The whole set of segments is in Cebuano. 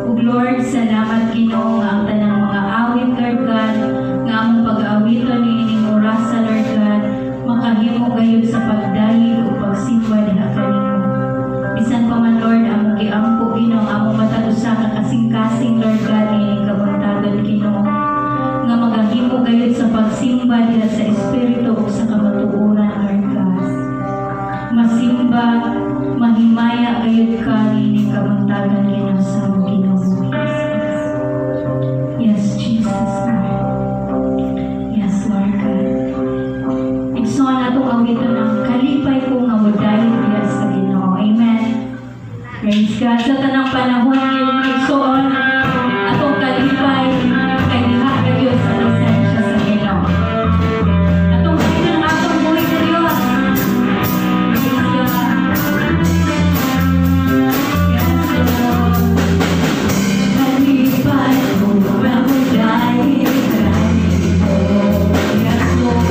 Ug Lord, salamat, Ginoo, nga ang tanang mga awit, Lord God, nga among pag-awiton niining orasa, Lord God, makahimo gayud sa pagdayeg ug pagsimba diha kanimo. Bisan pa man, Lord, among giampo, Ginoo, ang among matag usa ka kasing-kasing, Lord God, niining kabuntagon, Ginoo, nga magahimo gayud sa pagsimba diha sa espiritu ug sa kamatuoran, Lord God. Masimba, mahimaya gayud ka niining kabuntagon, Ginoo, sa among kinabuhi. Yes, Jesus, Lord. Yes, Lord God. Igsoon, atong awiton ang "Kalipay ko nga modayeg diha sa Ginoo." Amen. Praise God. Sa tanang panahon yun, igsoon, atong kalipay kay diha gayud sa presensya sa Ginoo. Atong awiton ang atong buhi sa Dios. Praise God. Yes, Lord. Kalipay ko nga modayeg kanimo. Yes, Lord.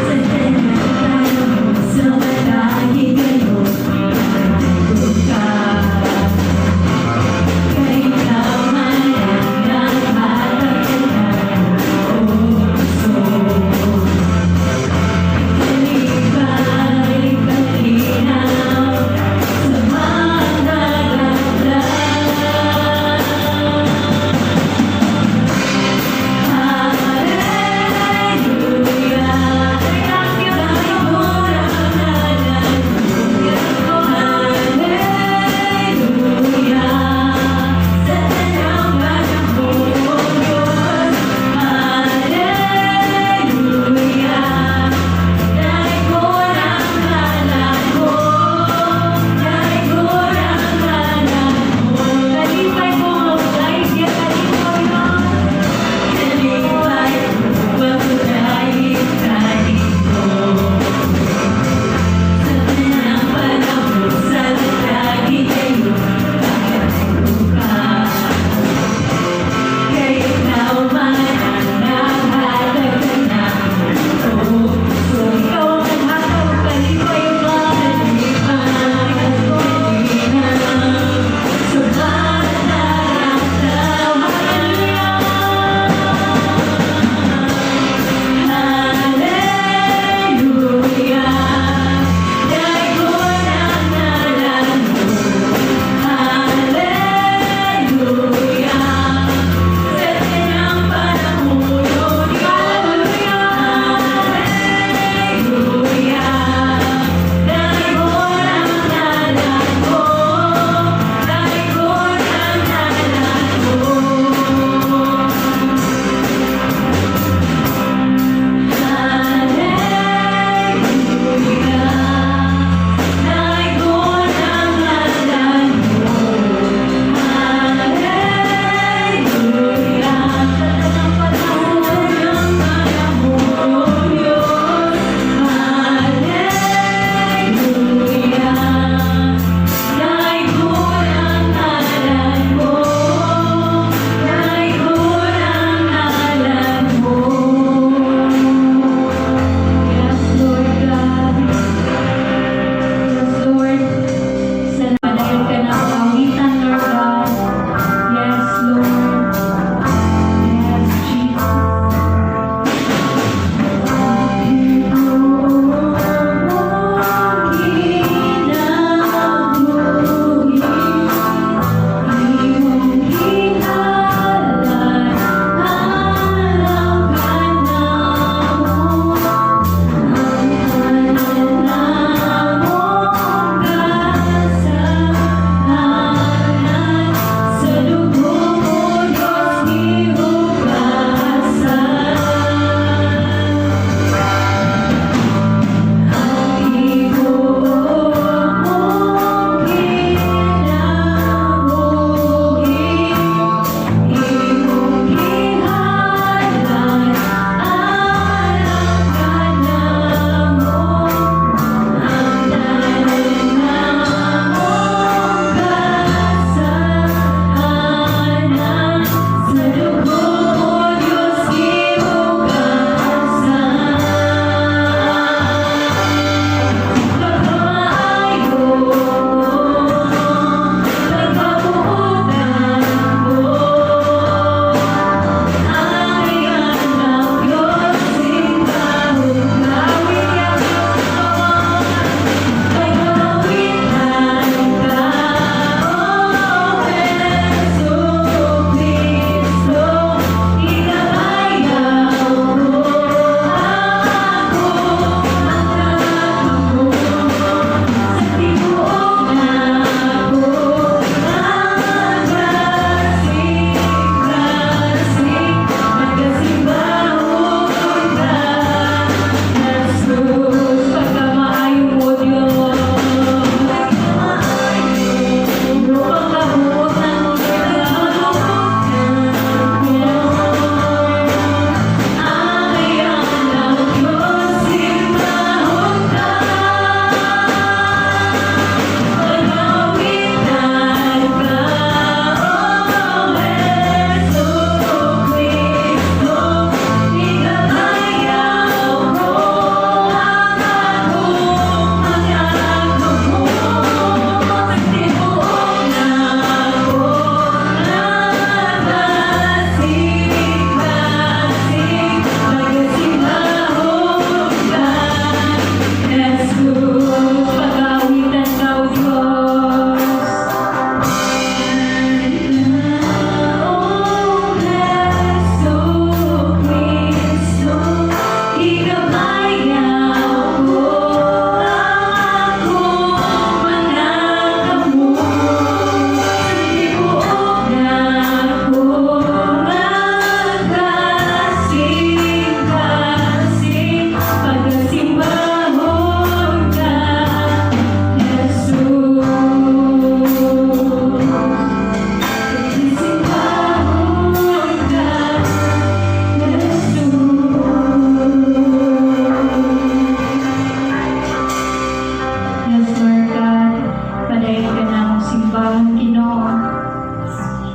Sa tanang panahon sa malahi gayon ka.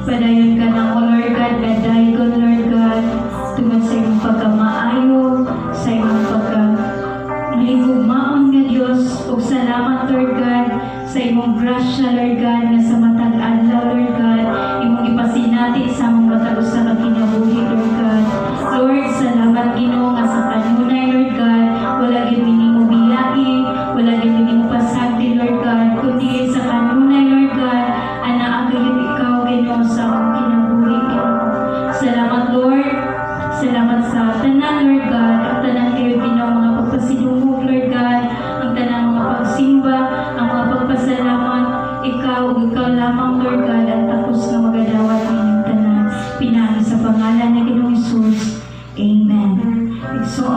Padayon ka namo, Lord God, nga daygon, Lord God, tungod sa imong pagkamaayo, sa imong pagka mahigugmaon nga Dios. Ug salamat, Lord God, sa imong grasya, Lord God, nga sa matag adlaw, Lord God, imong ipasinati sa among matag usa ka kinabuhi, Lord God. Lord, salamat, Ginoo, nga sa kanunay, Lord God, wala gyud mi nimo biyai, wala gyud mi nimo pasagdi, Lord God, kundi sa kanunay, Lord God, anaa gayud ikaw, Ginoo, sa among kinabuhi, Ginoo. Salamat, Lord. Salamat sa tanan, Lord God, ang tanan kayo, Ginoo, mga pagpasidungog, Lord God, ang tanan mga pagsimba, ang mga pagpasalamat, ikaw ug ikaw lamang, Lord God, ang takos nga magadawat ninyong tanan. Pinaagi sa pangalan ni Ginoong Hesus. Amen. Igsoon.